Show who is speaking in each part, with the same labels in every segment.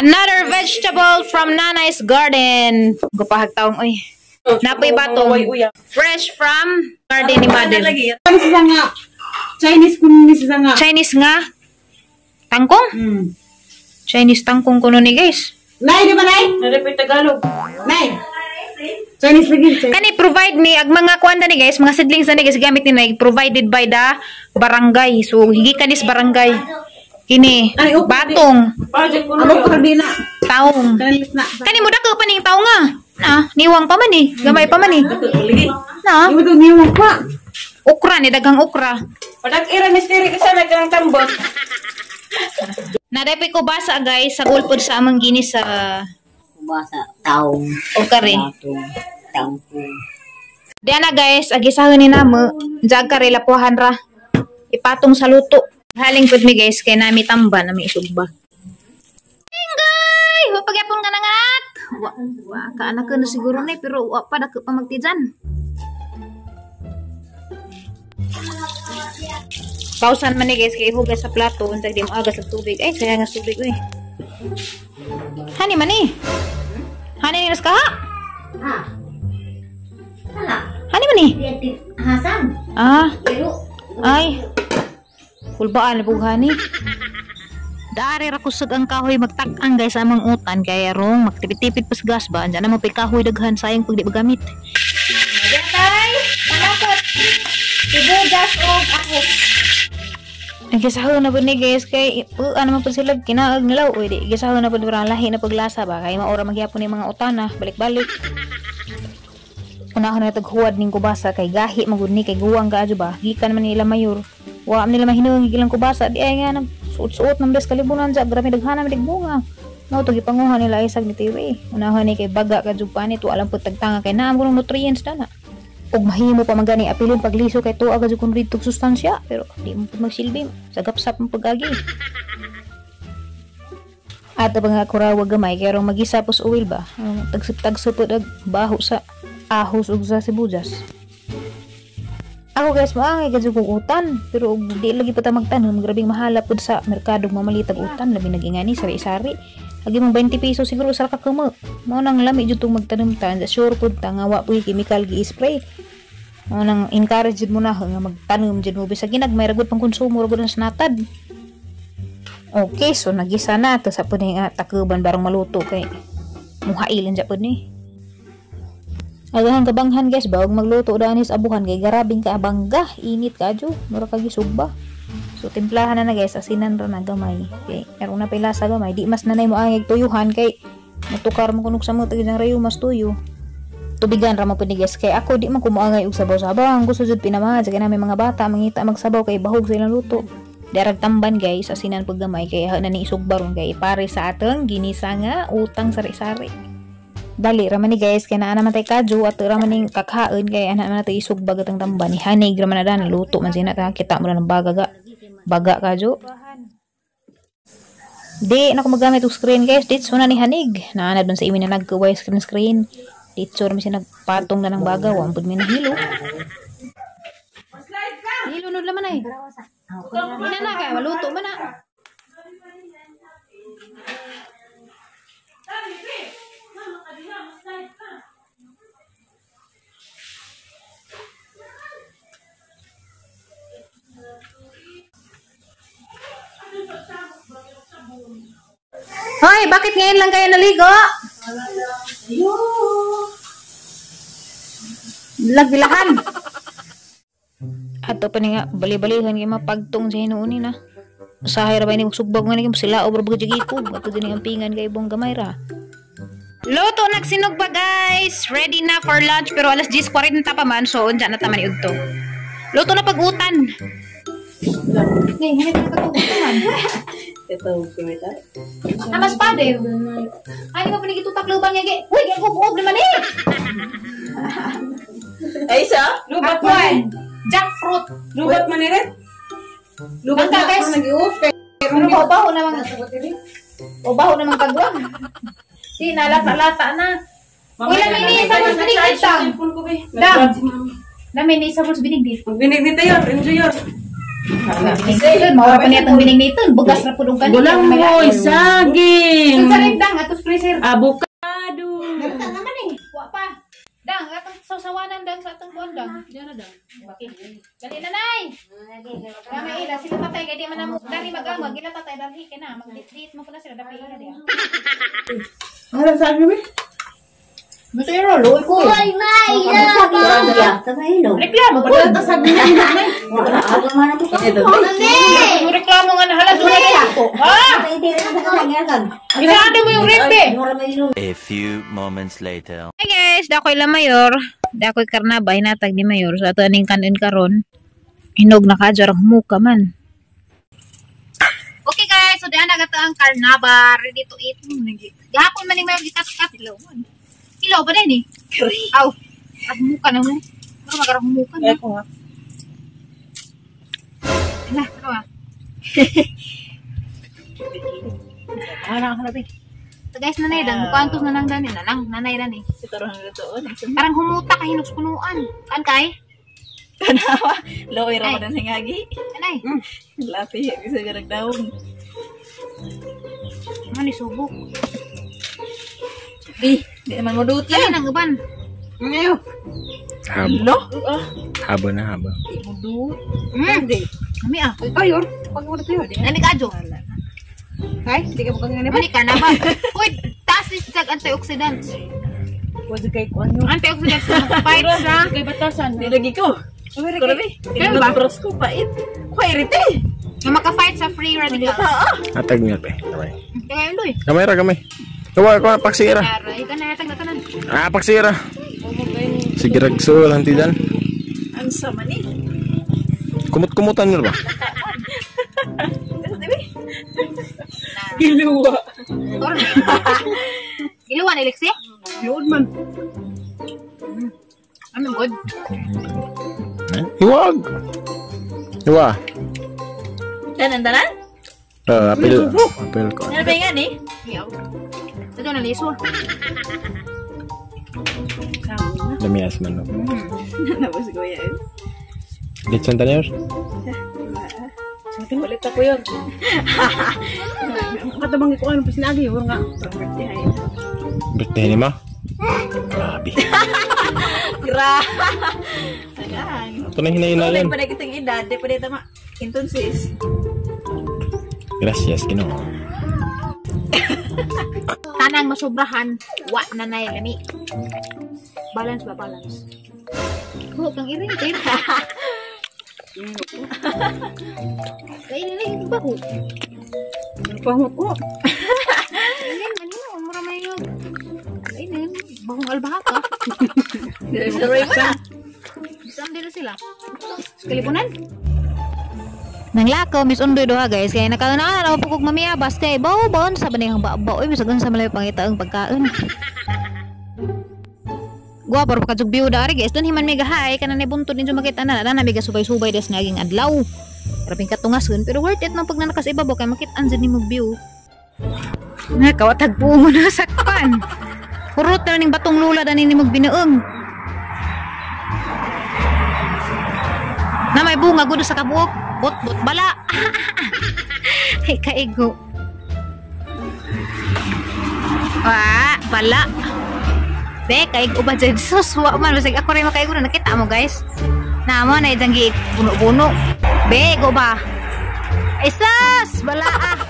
Speaker 1: Another vegetable from Nanay's garden. Gupahag taong oy. Napoy batong. Fresh from garden ni Madel.
Speaker 2: Chinese kuno ni siya nga.
Speaker 1: Chinese nga? Tangkong? Chinese tangkong kuno ni guys.
Speaker 2: Nay, di ba nay?
Speaker 3: Narepay Tagalog.
Speaker 2: Nay. Chinese lagi.
Speaker 1: Kani provide ni ag mga kuan ni guys, mga seedlings na ni guys gamit ni nay provided by the barangay. So gikan is barangay. Kini batong.
Speaker 2: Amo na.
Speaker 1: Taong. Kani mo dako pa ning taong nga. Na, niwang pa man eh. Gamay pa man eh. Na.
Speaker 2: Niwang pa.
Speaker 1: Okra ni daghang okra.
Speaker 3: Padak-ira ni Stiri kasi nagkang tambot.
Speaker 1: Nadepay ko basa guys sa gulpod sa among gini sa
Speaker 4: basa taong.
Speaker 1: O kare.
Speaker 4: Tangkong.
Speaker 1: Diana guys, agisahon ni namo, jag kare lapuhan ra. Ipatong sa luto. Haling pud mi guys kay nami tamba nami isugba. Inggay, wa pagyapon ka nanganak. Wa wa ka anak na siguro ni pero wa pa dako pa magtijan. Pausan man ni guys kay hugas sa plato untag di mo agas sa tubig. Ay sayang ang tubig oy. Hani man ni. Hani ni nas kaha?
Speaker 4: Ha. Hala.
Speaker 1: Hani man ni?
Speaker 4: Hasan.
Speaker 1: Ah. Ay. Kulbaan na bughani. Dari ra kusog ang kahoy magtak-ang guys amang utan kaya rong magtipid-tipid pas gas ba andiyan na mo kahoy daghan sayang pag di magamit. Yatay, panakot. Sibuyas og ahos. Ay gisahon na pud ni guys kay ano man pud sila kinaag nilaw oy di gisahon na pud parang lahi na paglasa ba kay maora magyapon ni mga utana balik-balik. Unahon na taghuwad ning kubasa kay gahi magud ni kay guwang kaadyo ba gikan man nila mayor. Wa man nila mahinuong ilang kubasa di ay nga nagsuot-suot ng des kalibunan ja grabe daghan na bunga. Mao to gipanguha nila isag ni Tiwi. Unahon ni kay baga kadyo pa ni to alam pud tagtanga kay naam kunong nutrients dana. Og mahimo pa man gani apilon pagliso kay tuwa kadyo kun ridtog sustansya pero di mo pud magsilbi sagapsap ang pag-agi. Ato pa nga kurawa gamay kay rong magisa pos oil ba. Tagsip-tagsip pud ag baho sa ahos ug sa sibuyas. Ako guys, maangay kadyo kog utan pero og di lagi pa ta magtanom grabing mahala pud sa merkado mamalitag utan labi nagingani sari-sari. Agi mong 20 pesos siguro sa kakamo. Mao nang lami jud tong magtanom ta, sure pud ta nga wa puy chemical gi-spray. Mao nang encourage jud mo na nga magtanom jud mo bisag ginagmay ra gud pang konsumo ra gud ang sanatad. Okay, so nagisa na to sa pud ni takuban barang maluto kay muhailin ja pud ni. Agahan kabanghan guys, bawag magluto danis abuhan kay garabing ka abangga, init kaadyo, mura ka gisugba. So timplahan na na guys, asinan ra na gamay. Kay aron na pila sa gamay, di mas nanay mo ang tuyuhan kay mutukar mo kunog sa mo tag rayo mas tuyo. Tubigan ra mo pud ni guys kay ako di man kumuangay og sabaw-sabaw, ang gusto jud pinamahad sa kanami mga bata mangita magsabaw kay bahog sa ilang luto. Darag tamban guys, asinan pud gamay kay na ni isugba ron kay pare sa atong ginisa nga utang sari-sari. Dali ra man ni guys kay naa naman tay kadyo at ra man ning kakhaon kay ana man nato isugba gatang tamban ni hanig ra man na dan luto man sina ta kita mo na ng baga ga baga kadyo. Di na ko magamit og screen guys, ditso na ni hanig naanad man sa imi na nagkuway screen ditso ra man siya nagpatong na ng baga wa pud mi nahilo. Hilo nud laman ay. Ina na kay maluto man na. Hoy, bakit ngayon lang kayo naligo? Lagbilahan. Ato pa ni nga bali-balihan kay mapagtong sa hinuuni na. Usahay ra ba ni sugbag nga ni sila obra ba jud ko. Ato din ang pingan kay bong gamay ra. Luto nagsinugba guys. Ready na for lunch pero alas 10:40 pa man so unja na taman udto. Luto na pag-utan. Ngay, hanip na katugutan.
Speaker 3: Ito, kumita.
Speaker 1: Namas pa din. Ay, di ba pinigitutak lubang niya? Uy, gagubog naman eh!
Speaker 3: Ay, isa? Lubat man.
Speaker 1: Jackfruit.
Speaker 3: Lubat man eh. Lubat
Speaker 1: na, guys. Pero baho namang. O baho namang kagwang. Si, nalata-lata na. Uy, lamin ni isa mong binigdit tang. Dam. Lamin ni isa mong binigdit.
Speaker 3: Binigdit tayo. Enjoy yun.
Speaker 1: Bining mao ra pa niya tong bining nito, bugas ra pud og kanin.
Speaker 3: Gulangoy, saging.
Speaker 1: Sa rin dang atos freezer.
Speaker 3: Avocado.
Speaker 1: Dang naman eh. Wa pa. Dang atong sawsawanan dang sa atong buwan dang. Diyan na dang. Okay. Dali na nay. Kama ila sila tatay kay di man namo dari mag-amag ila tatay dalhi kay na magdit-dit mo pala sila dapi ila diya.
Speaker 2: Ano sa akin,
Speaker 1: Masero loy ko.
Speaker 4: Uy, may
Speaker 1: Reklamo ko. Reklamo nga na hala doon na ko. Ha? Gisado mo yung rep eh.
Speaker 5: A few moments later.
Speaker 1: Hi guys, dakoy la mayor. Dakoy karnabay natag ni mayor. So ato aning kanon karon. Hinog na ka jarang humuka man. Okay guys, so diyan na gato ang karnaba, ready to eat. Gahapon man ni mayor gikat-kat ilaw man. Ilaw ba din eh? Aw. Humuka na mo. Pero magarang humuka na. Ala, ano ah? So guys, nanay dang, mukantos na nang dani, nanang, nanay dani. Parang humuta ka hinog sa punuan. Kan kay?
Speaker 3: Kanawa. Loy ra
Speaker 1: Ay.
Speaker 3: man ang hingagi.
Speaker 1: Nanay.
Speaker 3: Lapi, bisa garag daon.
Speaker 1: Ano ni subok?
Speaker 3: Di, di naman mo duot
Speaker 1: Ano nang uban?
Speaker 6: Haba.
Speaker 3: No?
Speaker 6: Haba na haba.
Speaker 3: Di mo duot.
Speaker 1: Ami ah.
Speaker 2: Ay, or. Pag mo na tayo.
Speaker 1: Nami kadyo.
Speaker 2: Ay, hindi ka mo kanina ba?
Speaker 1: Ano ka na ba? Uy, taas ni tag antioxidants.
Speaker 2: Wala kay kuan yun.
Speaker 1: Antioxidants na mag-fight sa
Speaker 3: Kay batasan. Di lagi ko. Kurabi.
Speaker 1: Kaya ba?
Speaker 3: Bros ko pait. Kwairite.
Speaker 1: Na maka-fight sa free radicals.
Speaker 6: Atag niya pe. Kamay.
Speaker 1: Kaya yun doy.
Speaker 6: Kamay ra kamay. Kawa kawa paksira.
Speaker 1: Aray ka na hatag na tanan.
Speaker 6: Ah, paksira. Sige ragsul hanti dan.
Speaker 3: Ang sama ni.
Speaker 6: Kumut-kumutan niyo ba?
Speaker 3: Giluwa.
Speaker 1: Giluwa ni Lexi?
Speaker 2: Yun man.
Speaker 1: Ano good?
Speaker 6: Iwag. Iwa.
Speaker 3: Tanan tanan?
Speaker 6: Apel. Apel ko.
Speaker 3: Ano ba nga ni?
Speaker 1: Iyaw. Ito na liso.
Speaker 6: Lamias man. No?
Speaker 3: Nabos ko yan.
Speaker 6: Litsan tanyor.
Speaker 3: Ulit ako yun.
Speaker 2: Katabang ko ano pa sinagi, or nga.
Speaker 6: Birthday ni ma. Grabe.
Speaker 3: Grabe.
Speaker 6: Ito na hinahinayan.
Speaker 3: Wala pa na kitang edad. Di pa na tama. Entonces.
Speaker 6: Gracias, Ginoo.
Speaker 1: Tanang masobrahan, wa na nay lami. Balance ba balance? Ho, kang iring kayo. Kainin na yung baho.
Speaker 3: Pahot ko.
Speaker 1: Kainin, kanino, mura may yun. Kainin, bahong albahaka.
Speaker 3: Sorry mo na.
Speaker 1: Saan dito sila? Sa Kalipunan? Nanglakaw, Miss Undoy duha guys, kaya nakaunaan na ako pukog mamiyabas kay bawo baon sa banihang babaw, oy bisag unsa malay pangita ang pagkaon. Guwapo ra pa kadtog view dari guys, dun himan mega high kana ni buntod ninyo makita na na mega subay-subay des naging adlaw. Grabing katungason pero worth it man pag nanakas ibabaw kay makit-an jud nimo view. Nakawatag po mo na sakpan. Hurot na ning batong lula dani nimog binuong. Na may bunga gud sa kabuok. Bot-bot bala. Ay kaigo. Wa, bala. Be, kaigo ba dyan? Sus, wa man. Basig ako rin makaigo na. Nakita mo, guys. Namo na itang gi puno-puno. Be, go ba? Ay, sus! Bala, ah.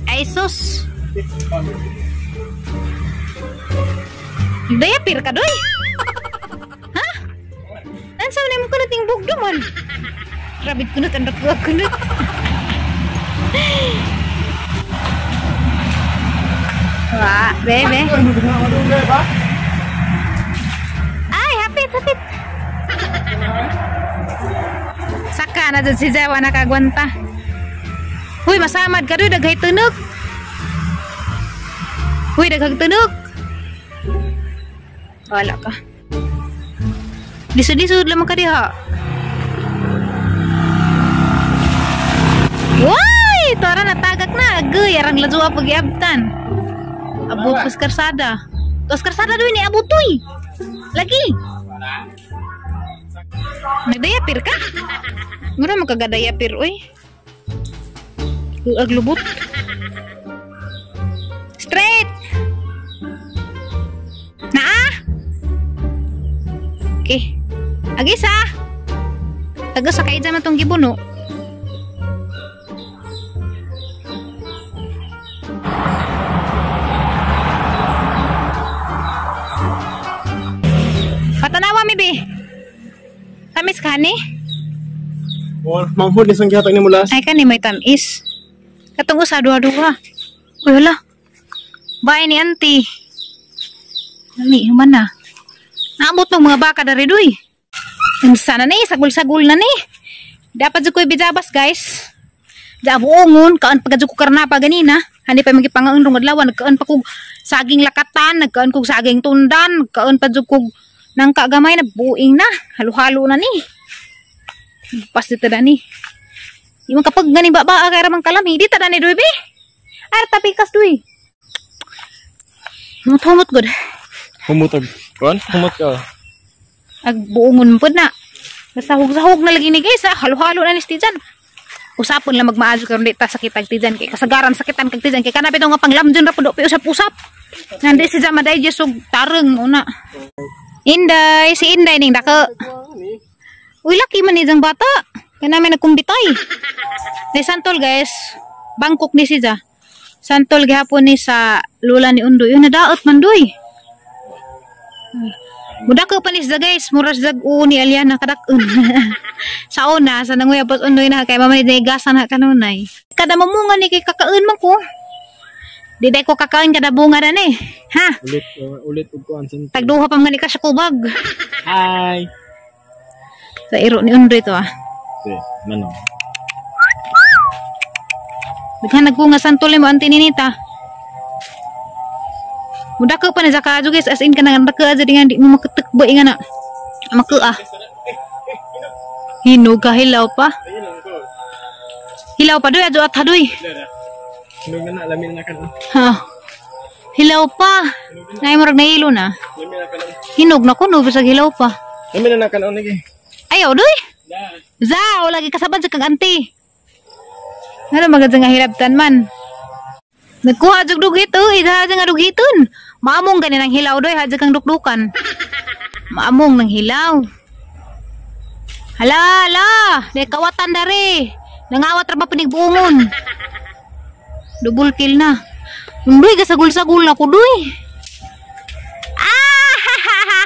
Speaker 1: Ay, sus. Dayapir ka, doy. Ha? Ansa man mo kunot ning bugdo man? Rabit kunot ang dakuha kunot. Wah, bebe. Ay, hapit, hapit. Saka na dyan si Jawa nakagwanta. Uy, masamad ka doon, daghay tunok. Uy, daghag tunok. Wala ka. Lisod-lisod lamang ka diha. Why! Tara natagak na. Agoy, arang ladua pagiabtan. Abot pas karsada. Tos karsada doon ni abot tuy. Lagi. Nagdayapir ka? Mura makagadaya pero oy. Aglubot. Straight. Naa. Okay. Agisa. Taga sa kay man tong gibuno. Patanawa mi bi. Tamis ka ni?
Speaker 6: Wal, mamhud ni sang gihatag ni mulas.
Speaker 1: Ay kani may tamis. Katong usa duha-duha. Uy hala. Bae ni auntie. Dali human na. Naabot ng mga baka dari duy. Unsa na ni, sagol-sagol na ni. Dapat jud ko'y bijabas guys. Jabuongon, kaan pa jud ko karnapa ganina. Hani pa magipangaon rong adlaw, nagkaan pa kog saging lakatan, nagkaan kog saging tundan, nagkaan pa jud kog nangka gamay na buing na, halo-halo na ni. Pas dito na ni. Yung kapag ganing baba kay ramang kalami, di ta na ni duy be. Ar tapikas duy. Humot gud.
Speaker 6: Humot og kuan, humot ka.
Speaker 1: Ag buongon pud na. Nasahog-sahog na lagi ni guys, ha? Halo-halo na ni tijan. Usapon lang magmaadyo karon di ta sakit ag tijan kay kasagaran sakitan kag tijan kay kana bitaw nga panglamjon ra pud usap-usap. Nandi si jama digest og tareng una. Inday, si Inday ning dako. Uy, laki man ni jang bata. Kaya namin nagkumbitay. Ni santol guys, Bangkok ni siya. Santol gihapon ni sa lula ni Undoy. Yun nadaot man duy. Mudako pa ni siya guys, mura siya ni Aliana kadak-on. Sa una, sa nanguyabot Undoy na kay mama ni gasan ha kanunay. Kada mamunga ni kay kakaon man ko. Di day ko kakaon kada bunga na ni. Ha?
Speaker 6: Ulit ulit og kuan santol.
Speaker 1: Tagduha pa man ni ka sa kubag.
Speaker 6: Hi.
Speaker 1: Sa iro ni Undoy to ah.
Speaker 6: Okay, manong.
Speaker 1: Daghan nagbunga santol mo auntie Ninita. Mudako pa ni sa kaadyo guys, as in ka nang dako adyo nga di mo makatakbo nga na. Makaa. Hinog ka, hilaw pa. Hilaw pa doy adyo at hadoy.
Speaker 6: Hinog na na, lamin na kanon.
Speaker 1: Ha. Hilaw pa. Nay murag nahilo na.
Speaker 6: Lamin na kanon.
Speaker 1: Hinog na kuno bisag hilaw pa.
Speaker 6: Lamin na kanon lagi.
Speaker 1: Ayaw doy. Za, lagi kasabad sa kag auntie. Ano maganda nga hilabtan man. Nagkuha jug dugit oy, idha nga dugiton. Maamong gani nang hilaw doy, hadya kang dukdukan. Maamong nang hilaw. Hala, hala, di kawatan dari. Nangawat ra ba pinigbuongon. Double kill na. Undoy gasagul-sagul na ko doy. Ah!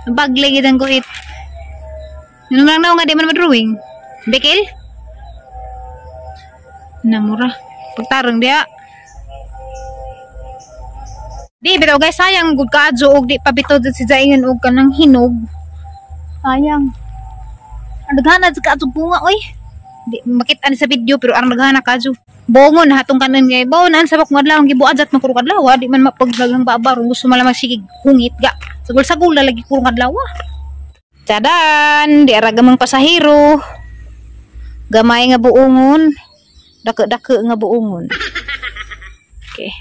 Speaker 1: Bagle gid ang kuit. Ano lang na nga di man madrawing. Bekil? Namura. Pagtarong diya. Di bitaw guys, sayang gud kaadyo og di pa bitaw si jaingon og kanang hinog. Sayang. Ang daghana jud kaadyo bunga oy. Di makita ni sa video pero ang daghana kaadyo. Bongon hatong kanon kay bawon an sabak ng adlaw ang gibuadjat man kurong adlaw, di man mapaglagang baba rong gusto man lamang sige hungit ga. Sagol-sagol la lagi kurong adlaw. Tadan, di ara gamang pasahero. Gamay nga buongon. Dako-dako nga buongon. Okay.